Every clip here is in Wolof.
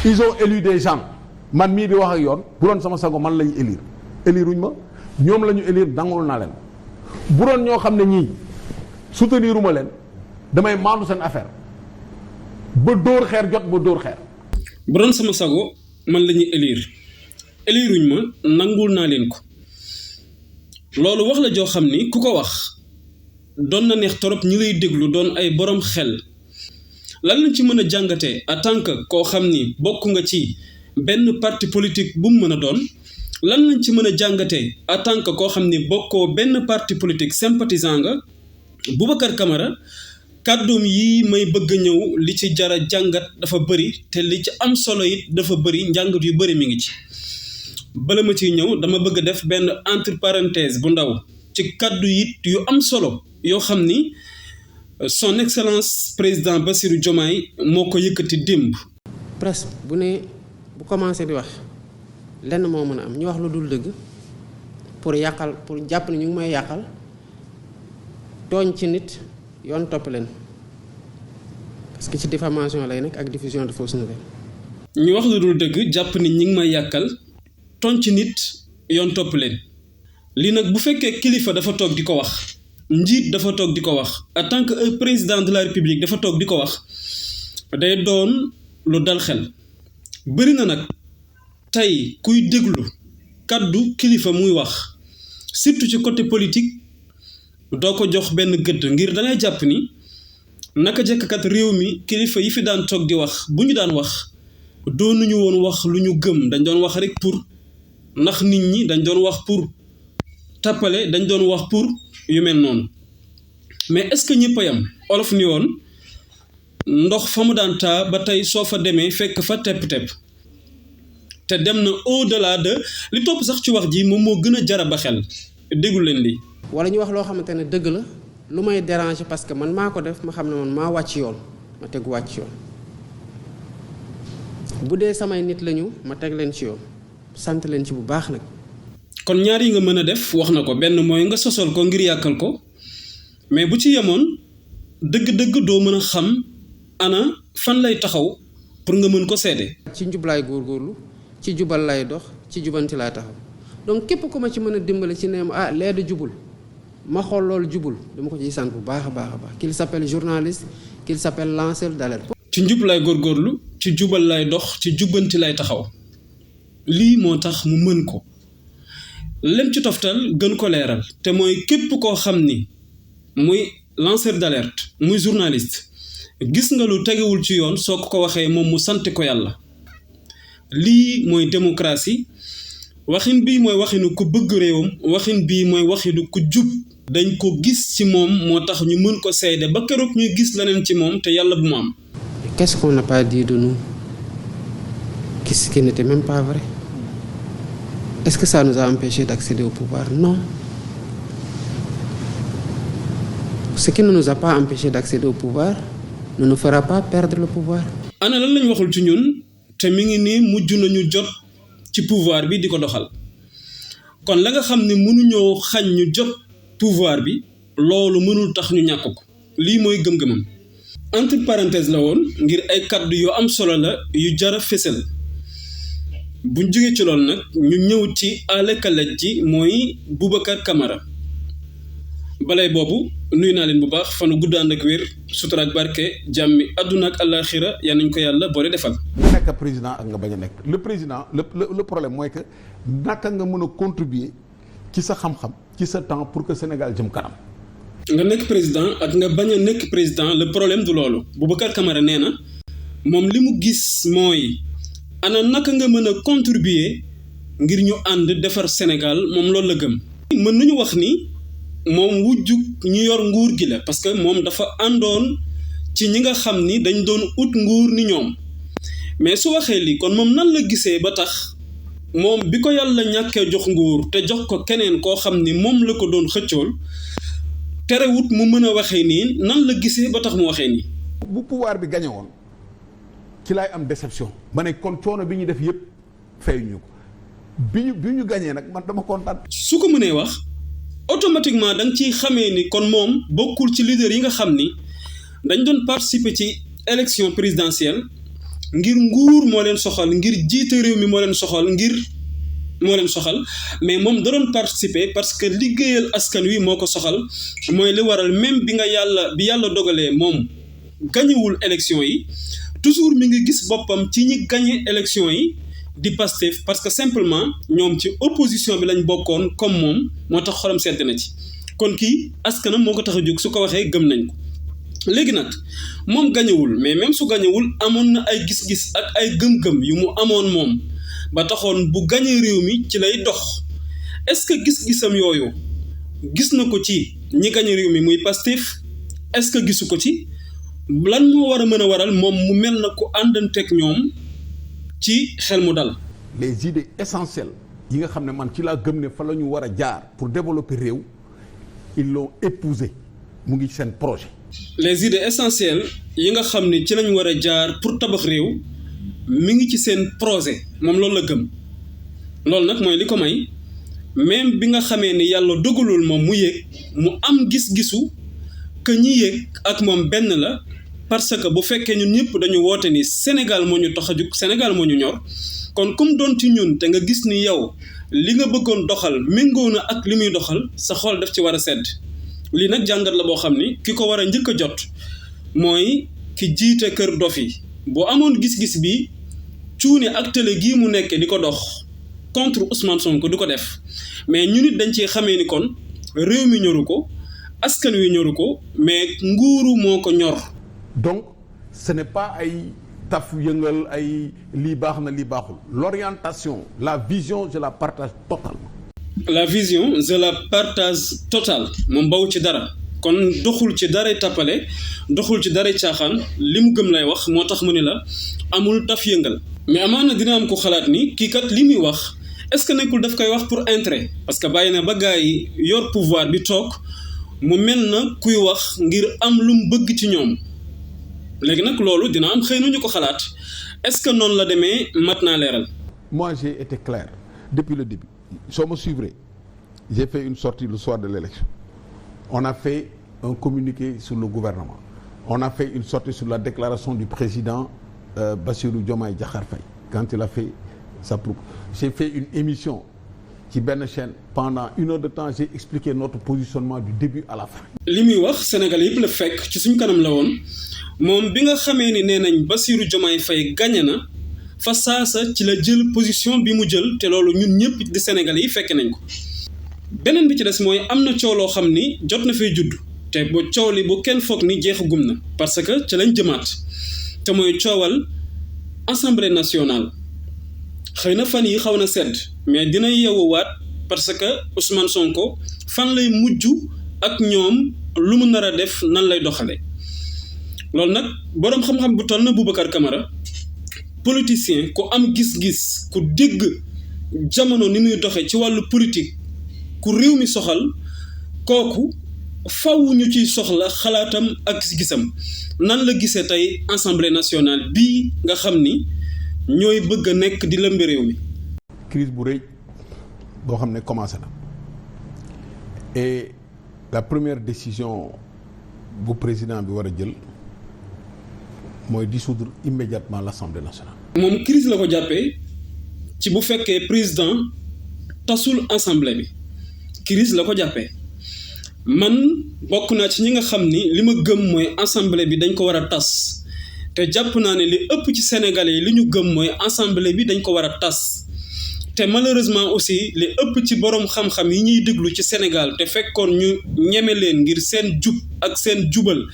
ils ont élu des gens man mii di wax ak yoon bu doon sama sago man lañu élire wuñ ma ñoom la ñu élire dangul naa leen bu doon ñoo xam ne ñii souteniruma leen damay maandu seen affaire ba dóor xeer jot ba dóor xeer. bu doon sama sago man la ñuy élire wuñ ma nangul naa leen ko loolu wax la joo xam ni ku ko wax doon na neex torop ñi lay déglu doon ay borom xel lan lañ ci mën a jàngatee en tant que koo xam ni bokk nga ci benn parti politique bu mu mën a doon lan lañ ci mën a jàngatee en tant que koo xam ni bokkoo benn parti politique sympathisant nga Boubacar Camara kàddoom yi may bëgg a ñëw li ci jara jàngat dafa bëri te li ci am solo it dafa bëri njàngat yu bëri mi ngi ci bala ma ciy ñëw dama bëgg a def benn entre parenthèse bu ndaw ci kàddu it yu am solo yoo xam ni son excellence président Bassirou Diomaye moo ko yëkkati démb. presse bu ne bu commencé di wax lenn moo mën a am ñu wax lu dul dëgg pour yàqal pour jàpp ne ñu ngi may yàqal tooñ ci nit yoon topp leen parce que ci diffamation lay nekk ak diffusion de fausses nouvelles. ñu wax lu dul dëgg jàpp ni ñi ngi may yàqal tooñ ci nit yoon topp leen lii nag bu fekkee kilifa dafa toog di ko wax. njiit dafa toog di ko wax en tant que président de la république dafa toog di ko wax day doon lu dal xel bëri na nag tey kuy déglu kàddu kilifa muy wax surtout ci côté politique doo ko jox benn gëdd ngir dangay jàpp ni naka jekkat réew mi kilifa yi fi daan toog di wax bu ñu daan wax doonuñu woon wax lu ñu gëm dañ doon wax rek pour ndax nit ñi dañ doon wax pour tappale dañ doon wax pour yu mel noonu mais est-ce que ñëpp a yam olof ni woon ndox fa mu daan taa ba tey soo fa demee fekk fa tepp-tepp te dem na au-delà de li topp sax ci wax ji moom moo gën a jara ba xel déglu leen lii. wala ñu wax loo xamante ne dëgg la lu may déranger parce que man maa ko def ma xam ne man maa wàcc yoon ma tegu wàcc yoon bu dee samay nit lañu ma teg leen ci yoon sant leen ci bu baax nag. kon ñaar yi nga mën a def wax na ko benn mooy nga sosol ko ngir yàkkal ko mais bu ci yemoon dëgg-dëgg doo mën a xam ana fan lay taxaw pour nga mën ko seede. ci njub laay góorgóorlu ci jubal lay dox ci jubanti laay taxaw donc képp ku ma ci mën a dimbale ci ne ma lee da jubul ma xool loolu jubul dama ko ciy sant bu baax a baax a baax qu'il s'appelle journaliste qu'il s'appelle lanceur d'alerte. ci njub laay góorgóorlu ci jubal lay dox ci jubanti lay taxaw lii moo tax mu mën ko. lem ci toftal gën ko leeral te mooy képp koo xam ni muy lanceur d'alerte muy journaliste gis nga lu tegewul ci yoon soo ko waxee moom mu sant ko yàlla lii mooy démocratie waxin bii mooy waxinu ku bëgg réewam waxin bii mooy waxinu ku jub dañ ko gis ci moom moo tax ñu mën ko seede ba keroog ñuy gis leneen ci moom te yàlla bu mu am. Qu'est-ce qu'on n'a pas dit de nous qui n'était même pas vrai? Est-ce que ça nous a empêché d'accéder au pouvoir? Non. Ce qui ne nous a pas empêché d'accéder au pouvoir ne nous fera pas perdre le pouvoir. ana lan lañ waxul ci ñun te mi ngi nii mujj nañu jot ci pouvoir bi di ko doxal kon la nga xam ne mënuñoo xañ ñu jot pouvoir bi loolu mënul tax ñu ñàkk ko lii mooy gëm-gëmam. entre parenthèse la woon ngir ay kàddu yu am solo la yu jara fésal buñ jógee ci loolu nag ñu ñëw ci àllekalaj ji mooy Boubacar Camara balay boobu nuyu naa leen bu baax fanu gudd ànd ak wér sutura ak barke jàmmi àdduna ak àllaaxira yal nañ ko yàlla boole defal. nga nekk président ak nga bañ a nekk le président le problème mooy que naka nga mën a contribuer ci sa xam-xam ci sa temps pour que Sénégal jëm kanam. nga nekk président ak nga bañ a nekk président le problème du loolu Boubacar Camara nee na moom li mu gis mooy. ana naka nga mën a contribuer ngir ñu ànd defar Sénégal moom loolu la gëm. mën nañu wax ni moom wujjug ñu yor nguur gi la parce que moom dafa àndoon ci ñi nga xam ni dañ doon ut nguur ni ñoom mais su waxee lii kon moom nan la gisee ba tax moom bi ko yàlla ñàkkee jox nguur te jox ko keneen koo xam ni moom la ko doon xëccool terewut mu mën a waxee nii nan la gisee ba tax mu waxee nii. bu pouvoir bi gagné woon. ci laay am déception ma ne kon coono bi ñu def yëpp fayuñu ko bi ñu gagné nag man dama kontaan. su ko mënee wax automatiquement da nga ciy xamee ni kon moom bokkul ci leader yi nga xam ni dañ doon participer ci élection présidentielle ngir nguur moo leen soxal ngir jiite réew mi moo leen soxal mais moom da doon participer parce que liggéeyal askan wi moo ko soxal mooy li waral même bi yàlla dogalee moom gañewul élection yi toujours mi ngi gis boppam ci ñi gañe élection yi di Pastef parce que simplement ñoom ci opposition bi lañ bokkoon comme moom moo tax xolam sedd na ci kon kii askanam moo ko tax a jóg su ko waxee gëm nañ ko léegi nag moom gañewul mais même su gañewul amoon na ay gis-gis ak ay gëm-gëm yu mu amoon moom ba taxoon bu gañee réew mi ci lay dox est-ce que gis-gisam yooyu gis na ko ci ñi gañe réew mi muy Pastef est-ce que gisu ko ci lan moo war a mën a waral moom mu mel na ku àndanteeg ñoom ci xel mu dal. les idées essentielles yi nga xam ne man ci laa gëm ne fa la ñu war a jaar pour développer réew ils l'ont épousé mu ngi seen projet. les idées essentielles yi nga xam ne ci lañ war a jaar pour tabax réew mi ngi ci seen projet moom loolu la gëm loolu nag mooy li ko may même bi nga xamee ni yàlla dogalul moom mu yéeg mu am gis-gisu que ñi yéeg ak moom benn la parce que bu fekkee ñun ñëpp dañu woote ni Sénégal moo ñu tax a jug Sénégal moo ñu ñor kon comme doon ci ñun te nga gis ni yow li nga bëggoon doxal méngoo na ak li muy doxal sa xol daf ci war a sedd lii nag jàngat la boo xam ni ki ko war a njëkk a jot mooy ki jiite kër dof yi boo amoon gis-gis bi cuune ak télé gii mu nekk di ko dox contre Ousmane Sonko du ko def mais ñu nit dañ ci xamee ni kon réew mi ñoru ko askan wi ñoru ko mais nguuru moo ko ñor. donc ce n'est pas ay taf yëngal ay lii baax na lii baaxul l'orientation la vision je la partage totalement. la vision je la partage total moom baw ci dara kon doxul ci dara tappale doxul ci dara caaxaan li mu gëm lay wax moo tax mu ni la amul taf yëngal mais amaana dina am ko xalaat ni kii kat li muy wax est-ce que nekkul daf koy wax pour intérêt parce que bàyyi na ba gars yi yor pouvoir bi toog mu mel na kuy wax ngir am lu mu bëgg ci ñoom léegi nag loolu dina am xëy na ñu ko xalaat est-ce que noonu la demee mat naa leeral. moi j'ai été clair depuis le début soo ma suivre j'ai fait une sortie le soir de l'élection on a fait un communiqué sur le gouvernement on a fait une sortie sur la déclaration du président Bassirou Diomaye Diakhar Faye quand il a fait sa propos j'ai fait une émission ci benn chaîne pendant 1 heure de temps j'ai expliqué notre positionnement du début à la fin. li muy wax Sénégal yëpp la fekk ci suñ kanam la woon moom bi nga xamee ni nee nañ Bassirou Diomaye Faye gagné na fa saasa ci la jël position bi mu jël te loolu ñun ñëpp di Sénégalais yi fekk nañ ko beneen bi ci des mooy am na coow loo xam ni jot na fay judd te bu coow li bu kenn foog ni jeexagum na parce que ci lañ jëmaat te mooy coowal Assemblée nationale xëy na fan yi xaw na sedd mais dina yeewuwaat parce que Ousmane Sonko fan lay mujj ak ñoom lu mu nar a def nan lay doxale loolu nag boroom xam-xam bu toll na Boubacar Camara politicien ku am gis-gis ku dégg jamono ni muy doxe ci wàllu politique ku réew mi soxal kooku faw ñu ciy soxla xalaatam ak gis-gisam nan la gisee tey Assemblée nationale bii nga xam ni ñooy bëgg a nekk di lëmbe réew mi. crise bu rëy boo xam ne commencé na et la première décision bu président bi war a jël mooy dissoudre immédiatement l'Assemblée nationale. moom crise la ko jàppee ci bu fekkee président tasul assemblée bi crise la ko jàppee man bokk naa ci ñi nga xam ni li ma gëm mooy assemblée bi dañ ko war a tas. te jàpp naa ne li ëpp ci Sénégalais yi li ñu gëm mooy assemblée bi dañ ko war a tas te malheureusement aussi li ëpp ci boroom xam-xam yi ñuy déglu ci Sénégal te fekkoon ñu ñeme leen ngir seen jub ak seen jubal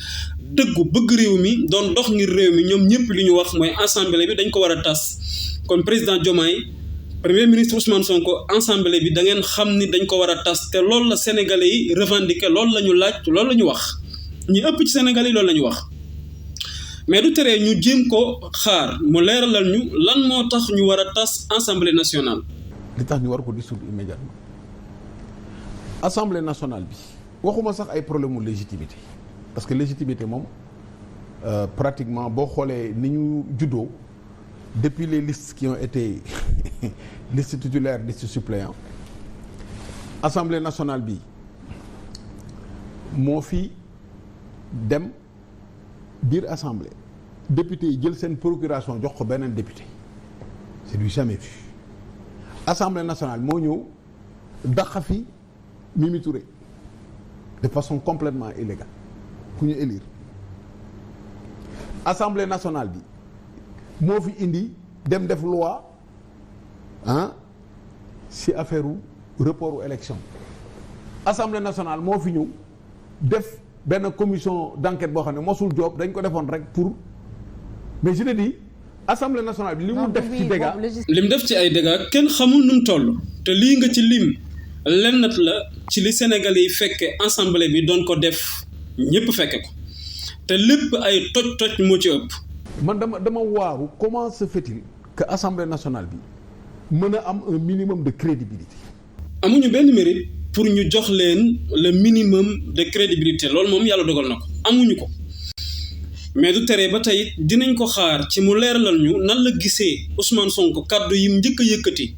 dëggu bëgg réew mi doon dox ngir réew mi ñoom ñëpp li ñu wax mooy assemblée bi dañ ko war a tas kon président Diomaye premier ministre Ousmane Sonko assemblée bi da ngeen xam ni dañ ko war a tas te loolu la Sénégalais yi revendiqué loolu la ñu laaj loolu la ñu wax ñi ëpp ci Sénégalais yi loolu la ñu wax. mais du teree ñu jéem ko xaar mu leeralal ñu lan moo tax ñu war a tas assemblée nationale. li tax ñu war ko dissoudre immédiatement assemblée nationale bi waxuma sax ay problème mu légitimité parce que légitimité moom pratiquement boo xoolee ni ñu juddoo depuis les listes qui ont été liste titulaire liste suppléant assemblée nationale bi moo fi dem biir assemblée député yi jël seen procuration jox ko beneen député c'est du jamais vu. Assemblée nationale moo ñëw dàq fi Mimi Touré de façon complètement illégale ku ñu élire. Assemblée nationale bi moo fi indi dem def loi ci affaire report élection. Assemblée nationale moo fi ñëw def benn commission d'enquête boo xam ne mosul job dañ ko defoon rek pour mais je te dis Assemblée nationale bi li mu def ci dégâts. li mu def ci ay dégâts kenn xamul nu mu toll te lii nga ci lim lennat la ci li Sénégalais yi fekke assemblée bi doon ko def ñëpp fekke ko te lépp ay toj-toj moo ci ëpp. man dama waaru comment se fait-il que Assemblée nationale bi mën a am un minimum de crédibilité. amuñu benn mérite pour ñu jox leen le minimum de crédibilité loolu moom yàlla dogal na ko amuñu ko mais du tere ba tey dinañ ko xaar ci mu leeralal ñu nan la gisee Ousmane Sonko kàddu yi njëkk a yëkkati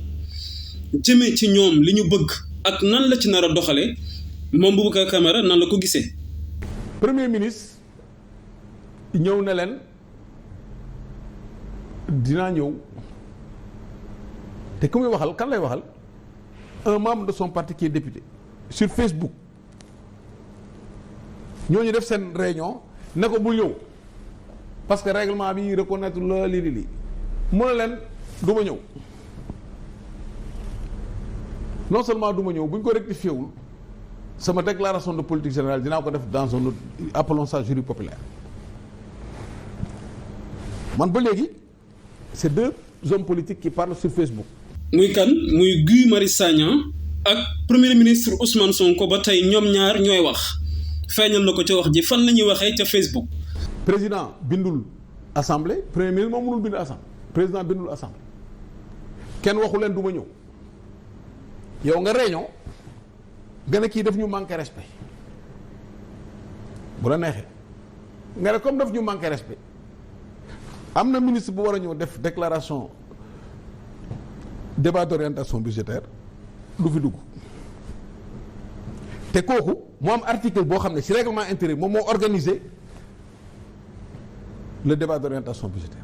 jëmee ci ñoom li ñu bëgg ak nan la ci nar a doxale moom Boubacar Camara nan la ko gisee. Premier ministre ñëw ne leen dinaa ñëw te ku muy waxal kan lay waxal un membre de son parti qui est député sur Facebook ñooñu def seen réunion ne ko bul ñëw parce que règlement bi reconnaître la lii mu ne leen du ma ñëw non seulement du ma ñëw bu ñu ko rectifié wul sama déclaration de politique générale dinaa ko def dans un autre appelons ça jury populaire man ba léegi c'est deux hommes politiques qui parlent sur Facebook. muy kan muy Guy Marius Sagna ak premier ministre Ousmane Sonko ba tey ñoom ñaar ñooy wax feeñal na ko ca wax ji fan la ñuy waxee ca Facebook. président bindul assemblée premier ministre moom mënul bind assemblée président bindul assemblée kenn waxu leen du ma ñëw yow nga réunion nga ne kii daf ñu manqué respect bu la neexee nga ne comme daf ñu manqué respect am na ministre bu war a ñëw def déclaration débat d'orientation budgétaire du fi dugg te kooku moo am article boo xam ne ci règlement intérieur moom moo organisé le débat d'orientation budgétaire.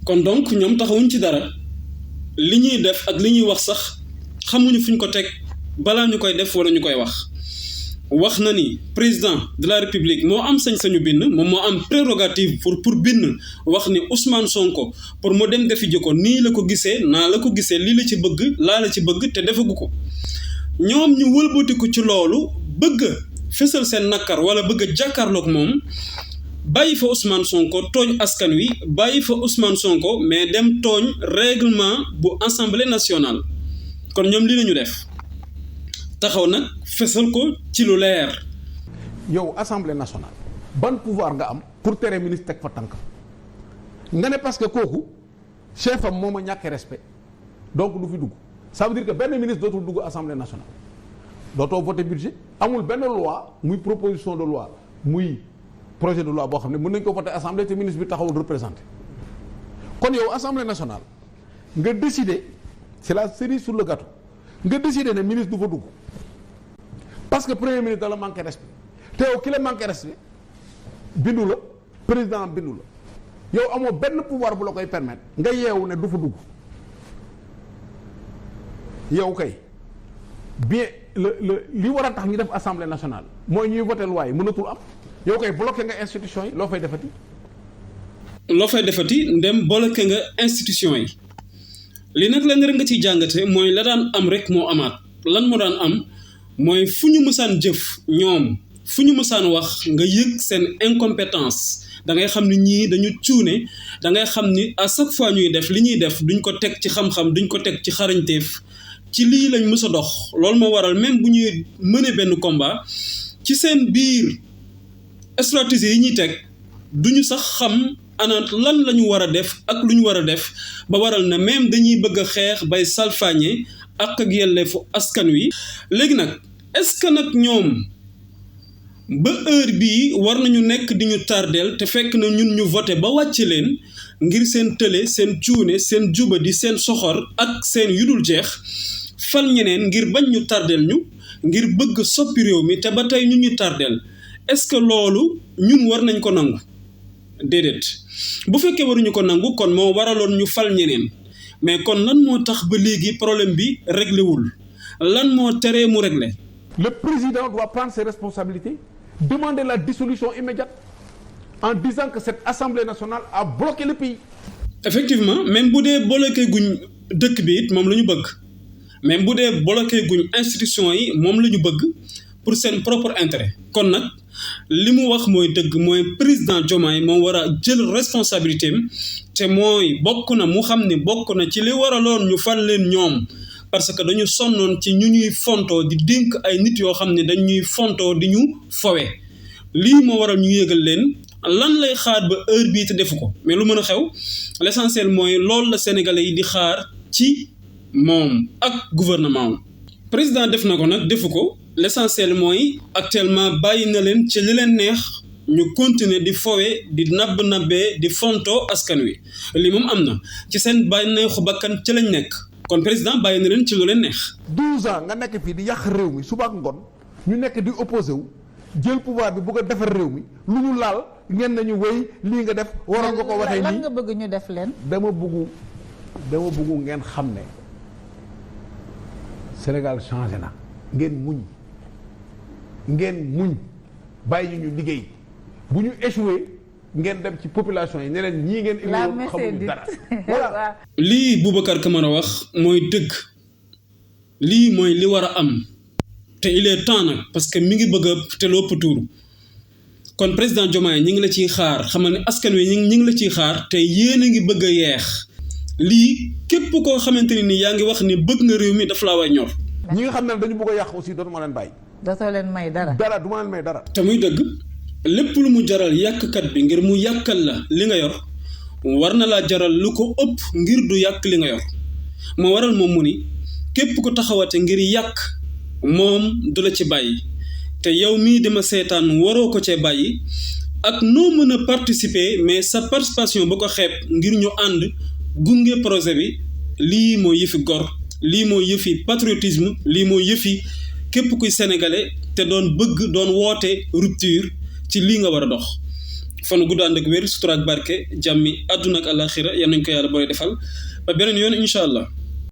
kon donc ñoom taxawuñ ci dara li ñuy def ak li ñuy wax sax xamuñu fuñ ko teg balaa ñu koy def wala ñu koy wax na ni président de la république moo am sañ-sañu bind moom moo am prérogative pour bind wax ni Ousmane Sonko pour mu dem defi ji ko nii la ko gisee naa la ko gisee lii la ci bëgg laa la ci bëgg te defagu ko ñoom ñu wëlbatiku ci loolu bëgg fësal seen nakar wala bëgg a jàkkaarloog moom bàyyi fa Ousmane Sonko tooñ askan wi bàyyi fa Ousmane Sonko mais dem tooñ règlement bu assemblée nationale kon ñoom lii lañu def taxaw nag fësal ko ci lu leer. yow assemblée nationale ban pouvoir nga am pour tere ministre teg fa tànkam nga ne parce que kooku chef am moo ma ñàkkee respect donc du fi dugg ça veut dire que benn ministre dootul dugg assemblée nationale dootoo voter budget amul benn loi muy proposition de loi muy projet de loi boo xam ne mën nañ ko voter assemblée te ministre bi taxawul représenté kon yow assemblée nationale nga décider c'est la cerise sur le gâteau nga décider ne ministre du fa dugg parce que premier ministre da la manqué respect te yow ki la manqué respect bindu la président bindu la yow amoo benn pouvoir bu la koy permettre nga yeewu ne du fa dugg yow kay bien li war a tax ñu def assemblée nationale mooy ñuy voter loi yi mënatul am yow kay bloqué nga institution yi loo fay defati ndem bloqué nga institution yi li nag leen rek nga ciy jàngate mooy la daan am rek moo amaat lan moo daan am mooy fu ñu mësaan jëf ñoom fu ñu mësaan wax nga yëg seen incompétence da ngay xam ni ñii dañu cuune da ngay xam ni à chaque fois ñuy def li ñuy def duñ ko teg ci xam-xam duñ ko teg ci xarañteef ci lii lañ mës a dox loolu moo waral même bu ñuy mëne benn combat ci seen biir stratégie yi ñuy teg duñu sax xam ana lan la ñu war a def ak lu ñu war a def ba waral na même dañuy bëgg a xeex bay salfaañe ak yelleefu askan wi. léegi nag est-ce que nag ñoom ba heure bii war nañu nekk di ñu tardeel te fekk na ñun ñu voté ba wàcce leen ngir seen tële seen cuune seen jubadi seen soxor ak seen yudul jeex fal ñeneen ngir bañ ñu tardeel ñu ngir bëgg soppi réew mi te ba tey ñu tardeel est-ce que loolu ñun war nañ ko nangu. déedéet bu fekkee waruñu ko nangu kon moo waraloon ñu fal ñeneen mais kon lan moo tax ba léegi problème bi réglé wul lan moo teree mu réglé. Le président doit prendre ses responsabilités, demander la dissolution immédiate en disant que cette Assemblée nationale a bloqué le pays. Effectivement même bu dee bloqué guñ dëkk bi it moom la ñu bëgg même bu dee bloqué guñ institution yi moom la ñu bëgg pour seen propre intérêt kon nag li mu wax mooy dëgg mooy président Diomaye moo war a jël responsabilité am te mooy bokk na mu xam ne bokk na ci li waraloon ñu fal leen ñoom parce que dañu sonnoon ci ñu ñuy fontoo di dénk ay nit yoo xam ne dañuy fontoo di ñu fowe lii moo waral ñu yëgal leen lan lay xaar ba heure bii te defu ko mais lu mën a xew l'essentiel mooy loolu la sénégalais yi di xaar ci moom ak gouvernement am président def na ko nag defu ko l'essentiel mooy actuellement bàyyi na leen ci li leen neex ñu continuer di fowe di nabbee di fontoo askan wi lii moom am na ci seen bànneexu bakkan ci lañ nekk kon président bàyyi na leen ci lu leen neex. 12 ans nga nekk fii di yàq réew mi suba ak ngoon ñu nekk di opposé wu jël pouvoir bi bëgg a defar réew mi lu ñu laal ngeen nañu wéy lii nga def. waroon nga ko waxee nii lan nga bëgg ñu def leen. dama bëggu ngeen xam ne Sénégal changé na ngeen muñ bàyyi ñu liggéey bu ñu échoué ngeen dem ci population yi ne leen ñii ngeen. émission xamuñu dara voilà. lii Boubacar Camara wax mooy dëgg lii mooy li war a am te il est temps nag parce que mi ngi bëgg a te lépp tuuru kon président Diomaye ñi ngi la ciy xaar xamal ne askan wi ñi ngi la ciy xaar te yéen a ngi bëgg a yeex lii képp koo xamante ne ni yaa ngi wax ni bëgg nga réew mi daf laa war ñor. ñi nga xam ne dañu bëgg a yàq aussi dootuma leen bàyyi. dootoo leen may dara. dara du ma leen may dara. te muy dëgg lépp lu mu jaral yàqkat bi ngir mu yàqal la li nga yor war na laa jaral lu ko ëpp ngir du yàq li nga yor moo waral moom mu ni képp ku taxawate ngir yàq moom du la ci bàyyi te yow mii dama seetaan waroo ko cee bàyyi ak noo mën a participer mais sa participation ba ko xeeb ngir ñu ànd gunge projet bi lii moo yëfi gor lii moo yëfi patriotisme lii moo yëfi képp kuy sénégalais te doon bëgg doon woote rupture ci lii nga war a dox fanu gudd ànd ak wér sutura ak barke jàmmi àdduna ak àllaaxira yal nañ ko yàlla booy defal ba beneen yoon incha allah.